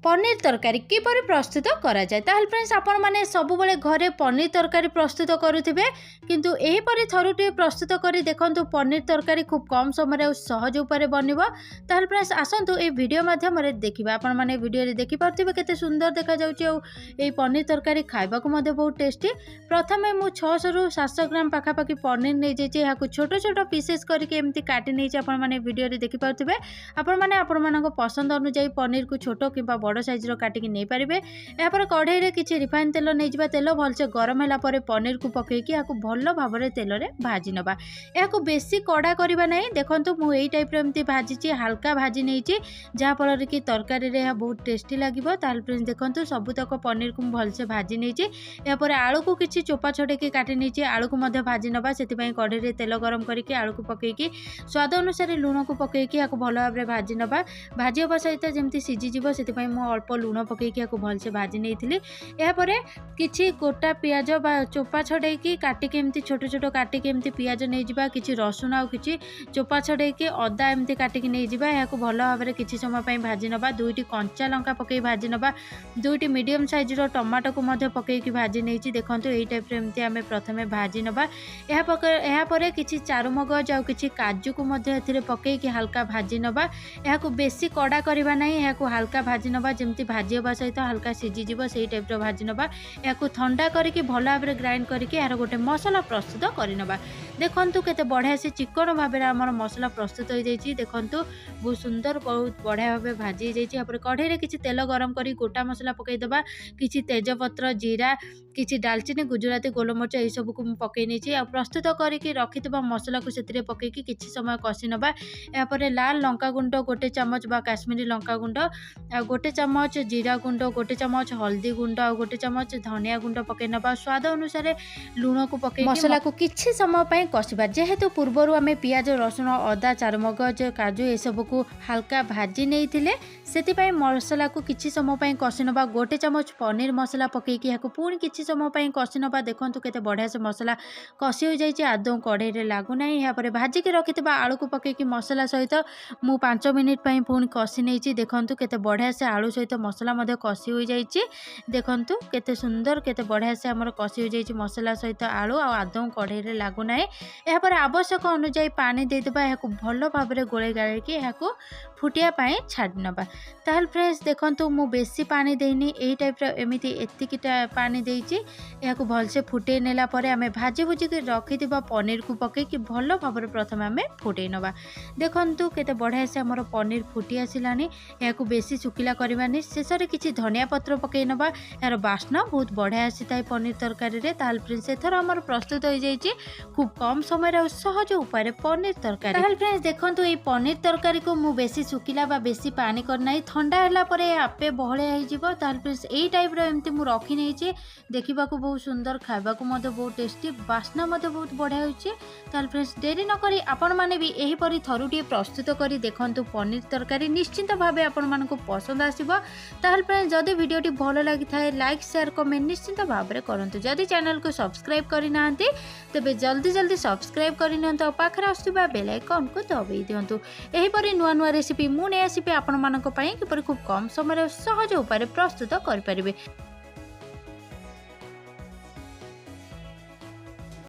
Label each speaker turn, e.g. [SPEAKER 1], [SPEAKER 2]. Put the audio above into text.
[SPEAKER 1] ପନିର ତରକାରୀ କିପରି ପ୍ରସ୍ତୁତ କରାଯାଏ। ତାହେଲେ ଫ୍ରେଣ୍ଡସ୍, ଆପଣମାନେ ସବୁବେଳେ ଘରେ ପନିର ତରକାରୀ ପ୍ରସ୍ତୁତ କରୁଥିବେ, କିନ୍ତୁ ଏହିପରି ଥରୁଟିଏ ପ୍ରସ୍ତୁତ କରି ଦେଖନ୍ତୁ। ପନିର ତରକାରୀ ଖୁବ୍ କମ୍ ସମୟରେ ଆଉ ସହଜ ଉପାୟରେ ବନିବ। ତାହେଲେ ଫ୍ରେଣ୍ଡସ୍, ଆସନ୍ତୁ ଏହି ଭିଡ଼ିଓ ମାଧ୍ୟମରେ ଦେଖିବା। ଆପଣମାନେ ଭିଡ଼ିଓରେ ଦେଖିପାରୁଥିବେ କେତେ ସୁନ୍ଦର ଦେଖାଯାଉଛି, ଆଉ ଏହି ପନିର ତରକାରୀ ଖାଇବାକୁ ମଧ୍ୟ ବହୁତ ଟେଷ୍ଟି। ପ୍ରଥମେ ମୁଁ 600ରୁ 700 ଗ୍ରାମ ପାଖାପାଖି ପନିର ନେଇଯାଇଛି। ଏହାକୁ ଛୋଟ ଛୋଟ ପିସେସ୍ କରିକି ଏମିତି କାଟି ନେଇଛି। ଆପଣମାନେ ଭିଡ଼ିଓରେ ଦେଖିପାରୁଥିବେ। ଆପଣମାନେ ଆପଣମାନଙ୍କ ପସନ୍ଦ ଅନୁଯାୟୀ ପନିରକୁ ଛୋଟ କିମ୍ବା ବଡ଼ ସାଇଜ୍ର କାଟିକି ନେଇପାରିବେ। ଏହାପରେ କଢ଼େଇରେ କିଛି ରିଫାଇନ୍ ତେଲ ନେଇଯିବା। ତେଲ ଭଲସେ ଗରମ ହେଲା ପରେ ପନିରକୁ ପକାଇକି ଏହାକୁ ଭଲ ଭାବରେ ତେଲରେ ଭାଜି ନେବା। ଏହାକୁ ବେଶୀ କଡ଼ା କରିବା ନାହିଁ। ଦେଖନ୍ତୁ, ମୁଁ ଏଇ ଟାଇପ୍ର ଏମିତି ଭାଜିଛି, ହାଲକା ଭାଜି ନେଇଛି, ଯାହାଫଳରେ କି ତରକାରୀରେ ଏହା ବହୁତ ଟେଷ୍ଟି ଲାଗିବ। ତାହେଲେ ଫ୍ରେଣ୍ଡସ୍, ଦେଖନ୍ତୁ, ସବୁତକ ପନିରକୁ ମୁଁ ଭଲସେ ଭାଜି ନେଇଛି। ଏହାପରେ ଆଳୁକୁ କିଛି ଚୋପା ଛଡ଼େଇକି କାଟି ନେଇଛି। ଆଳୁକୁ ମଧ୍ୟ ଭାଜି ନେବା। ସେଥିପାଇଁ କଢ଼େଇରେ ତେଲ ଗରମ କରିକି ଆଳୁକୁ ପକାଇକି ସ୍ୱାଦ ଅନୁସାରେ ଲୁଣକୁ ପକାଇକି ଏହାକୁ ଭଲ ଭାବରେ ଭାଜି ନେବା। ଭାଜି ହେବା ସହିତ ଯେମିତି ସିଝିଯିବ, ସେଥିପାଇଁ ମୁଁ ଅଳ୍ପ ଲୁଣ ପକାଇକି ଏହାକୁ ଭଲସେ ଭାଜି ନେଇଥିଲି। ଏହାପରେ କିଛି ଗୋଟା ପିଆଜ ବା ଚୋପା ଛଡ଼େଇକି କାଟିକି, ଏମିତି ଛୋଟ ଛୋଟ କାଟିକି ଏମିତି ପିଆଜ ନେଇଯିବା। କିଛି ରସୁଣ ଆଉ କିଛି ଚୋପା ଛଡ଼େଇକି ଅଦା ଏମିତି କାଟିକି ନେଇଯିବା। ଏହାକୁ ଭଲ ଭାବରେ କିଛି ସମୟ ପାଇଁ ଭାଜି ନେବା। 2ଟି କଞ୍ଚା ଲଙ୍କା ପକାଇ ଭାଜି ନେବା। 2ଟି ମିଡ଼ିୟମ୍ ସାଇଜ୍ର ଟମାଟୋକୁ ମଧ୍ୟ ପକାଇକି ଭାଜି ନେଇଛି। ଦେଖନ୍ତୁ, ଏଇ ଟାଇପ୍ର ଏମିତି ଆମେ ପ୍ରଥମେ ଭାଜି ନେବା। ଏହାପରେ କିଛି ଚାରୁମଗଜ ଆଉ କିଛି କାଜୁକୁ ମଧ୍ୟ ଏଥିରେ ପକାଇକି ହାଲକା ଭାଜି ନେବା। ଏହାକୁ ବେଶୀ କଡ଼ା କରିବା ନାହିଁ। ଏହାକୁ ହାଲକା ଭାଜି ନେବା, ଯେମିତି ଭାଜି ହେବା ସହିତ ହାଲକା ସିଝିଯିବ, ସେଇ ଟାଇପ୍ର ଭାଜି ନେବା। ଏହାକୁ ଥଣ୍ଡା କରିକି ଭଲ ଭାବରେ ଗ୍ରାଇଣ୍ଡ କରିକି ଏହାର ଗୋଟେ ମସଲା ପ୍ରସ୍ତୁତ କରିନେବା। ଦେଖନ୍ତୁ, କେତେ ବଢ଼ିଆ ସେ ଚିକଣ ଭାବରେ ଆମର ମସଲା ପ୍ରସ୍ତୁତ ହୋଇଯାଇଛି। ଦେଖନ୍ତୁ, ବହୁତ ସୁନ୍ଦର, ବହୁତ ବଢ଼ିଆ ଭାବେ ଭାଜି ହେଇଯାଇଛି। ଏହାପରେ କଢ଼େଇରେ କିଛି ତେଲ ଗରମ କରି ଗୋଟା ମସଲା ପକାଇଦେବା। କିଛି ତେଜପତ୍ର, ଜିରା, କିଛି ଡାଲଚିନି, ଗୁଜୁରାତି, ଗୋଲମରିଚ, ଏଇସବୁକୁ ମୁଁ ପକାଇ ନେଇଛି। ଆଉ ପ୍ରସ୍ତୁତ କରିକି ରଖିଥିବା ମସଲାକୁ ସେଥିରେ ପକାଇକି କିଛି ସମୟ କଷି ନେବା। ଏହାପରେ ଲାଲ ଲଙ୍କା ଗୁଣ୍ଡ 1 ଚାମଚ ବା କାଶ୍ମୀରୀ ଲଙ୍କାଗୁଣ୍ଡ, ଆଉ 1 ଚାମଚ ଜିରା ଗୁଣ୍ଡ, 1 ଚାମଚ ହଳଦୀ ଗୁଣ୍ଡ ଆଉ 1 ଚାମଚ ଧନିଆ ଗୁଣ୍ଡ ପକାଇ ନେବା। ସ୍ୱାଦ ଅନୁସାରେ ଲୁଣକୁ ପକାଇ ମସଲାକୁ କିଛି ସମୟ ପାଇଁ କଷିବା। ଯେହେତୁ ପୂର୍ବରୁ ଆମେ ପିଆଜ, ରସୁଣ, ଅଦା, ଚାରୁମଗଜ, କାଜୁ ଏସବୁକୁ ହାଲକା ଭାଜି ନେଇଥିଲେ, ସେଥିପାଇଁ ମସଲାକୁ କିଛି ସମୟ ପାଇଁ କଷି ନେବା। 1 ଚାମଚ ପନିର ମସଲା ପକାଇକି ଏହାକୁ ପୁଣି କିଛି ସମୟ ପାଇଁ କଷି ନେବା। ଦେଖନ୍ତୁ, କେତେ ବଢ଼ିଆ ସେ ମସଲା କଷି ହୋଇଯାଇଛି, ଆଦୌ କଢ଼େଇରେ ଲାଗୁନାହିଁ। ଏହାପରେ ଭାଜିକି ରଖିଥିବା ଆଳୁକୁ ପକାଇକି ମସଲା ସହିତ ମୁଁ 5 ମିନିଟ୍ ପାଇଁ ପୁଣି କଷି ନେଇଛି। ଦେଖନ୍ତୁ, କେତେ ବଢ଼ିଆ ସେ ଆଳୁ ସହିତ ମସଲା ମଧ୍ୟ କଷି ହୋଇଯାଇଛି। ଦେଖନ୍ତୁ, କେତେ ସୁନ୍ଦର, କେତେ ବଢ଼ିଆ ସେ ଆମର କଷି ହୋଇଯାଇଛି ମସଲା ସହିତ ଆଳୁ, ଆଉ ଆଦୌ କଢ଼େଇରେ ଲାଗୁନାହିଁ। ଏହାପରେ ଆବଶ୍ୟକ ଅନୁଯାୟୀ ପାଣି ଦେଇଦେବା। ଏହାକୁ ଭଲ ଭାବରେ ଗୋଳେଇ ଗାଳେଇକି ଏହାକୁ ଫୁଟିବା ପାଇଁ ଛାଡ଼ି ନେବା। ତାହେଲେ ଫ୍ରେଣ୍ଡସ୍, ଦେଖନ୍ତୁ, ମୁଁ ବେଶୀ ପାଣି ଦେଇନି। ଏଇ ଟାଇପ୍ର ଏମିତି ଏତିକିଟା ପାଣି ଦେଇଛି। ଏହାକୁ ଭଲସେ ଫୁଟେଇ ନେଲା ପରେ ଆମେ ଭାଜି ଭୁଜିକି ରଖିଥିବା ପନିରକୁ ପକାଇକି ଭଲ ଭାବରେ ପ୍ରଥମେ ଆମେ ଫୁଟେଇ ନେବା। ଦେଖନ୍ତୁ, କେତେ ବଢ଼ିଆ ସେ ଆମର ପନିର ଫୁଟି ଆସିଲାଣି। ଏହାକୁ ବେଶୀ ଶୁଖିଲା କରିବାନି। ଶେଷରେ କିଛି ଧନିଆ ପତ୍ର ପକାଇ ନେବା। ଏହାର ବାସ୍ନା ବହୁତ ବଢ଼ିଆ ଆସିଥାଏ ପନିର ତରକାରୀରେ। ତାହେଲେ ଫ୍ରେଣ୍ଡସ୍, ଏଥର ଆମର ପ୍ରସ୍ତୁତ ହୋଇଯାଇଛି ଖୁବ୍ କମ୍ ସମୟରେ ଆଉ ସହଜ ଉପାୟରେ ପନିର ତରକାରୀ। ତାହେଲେ ଫ୍ରେଣ୍ଡସ୍, ଦେଖନ୍ତୁ, ଏଇ ପନିର ତରକାରୀକୁ ମୁଁ ବେଶୀ ଶୁଖିଲା ବା ବେଶୀ ପାଣି କରିନାହିଁ। ଥଣ୍ଡା ହେଲା ପରେ ଆପେ ବହଳିଆ ହେଇଯିବ। ତାହେଲେ ଫ୍ରେଣ୍ଡସ୍, ଏଇ ଟାଇପ୍ର ଏମିତି ମୁଁ ରଖିନେଇଛି। ଦେଖିବାକୁ ବହୁତ ସୁନ୍ଦର, ଖାଇବାକୁ ମଧ୍ୟ ବହୁତ ଟେଷ୍ଟି, ବାସ୍ନା ମଧ୍ୟ ବହୁତ ବଢ଼ିଆ ହେଉଛି। ତାହେଲେ ଫ୍ରେଣ୍ଡସ୍, ଡେରି ନକରି ଆପଣମାନେ ବି ଏହିପରି ଥରୁଟିଏ ପ୍ରସ୍ତୁତ କରି ଦେଖନ୍ତୁ ପନିର ତରକାରୀ। ନିଶ୍ଚିନ୍ତ ଭାବେ ଆପଣମାନଙ୍କୁ ପସନ୍ଦ ଆସିବ। ତାହେଲେ ଫ୍ରେଣ୍ଡସ୍, ଯଦି ଭିଡ଼ିଓଟି ଭଲ ଲାଗିଥାଏ, ଲାଇକ୍, ସେୟାର, କମେଣ୍ଟ ନିଶ୍ଚିନ୍ତ ଭାବରେ କରନ୍ତୁ। ଯଦି ଚ୍ୟାନେଲକୁ ସବସ୍କ୍ରାଇବ୍ କରିନାହାନ୍ତି, ତେବେ ଜଲ୍ଦି ଜଲ୍ଦି ସବସ୍କ୍ରାଇବ୍ କରିନିଅନ୍ତୁ ଆଉ ପାଖରେ ଆସୁଥିବା ବେଲ୍ ଆଇକନ୍କୁ ଦବାଇ ଦିଅନ୍ତୁ। ଏହିପରି ନୂଆ ନୂଆ ରେସିପି ମୁଁ ନେଇ ଆସିବି ଆପଣମାନଙ୍କ ପାଇଁ, କିପରି ଖୁବ୍ କମ୍ ସମୟରେ ସହଜ ଉପାୟରେ ପ୍ରସ୍ତୁତ କରିପାରିବେ।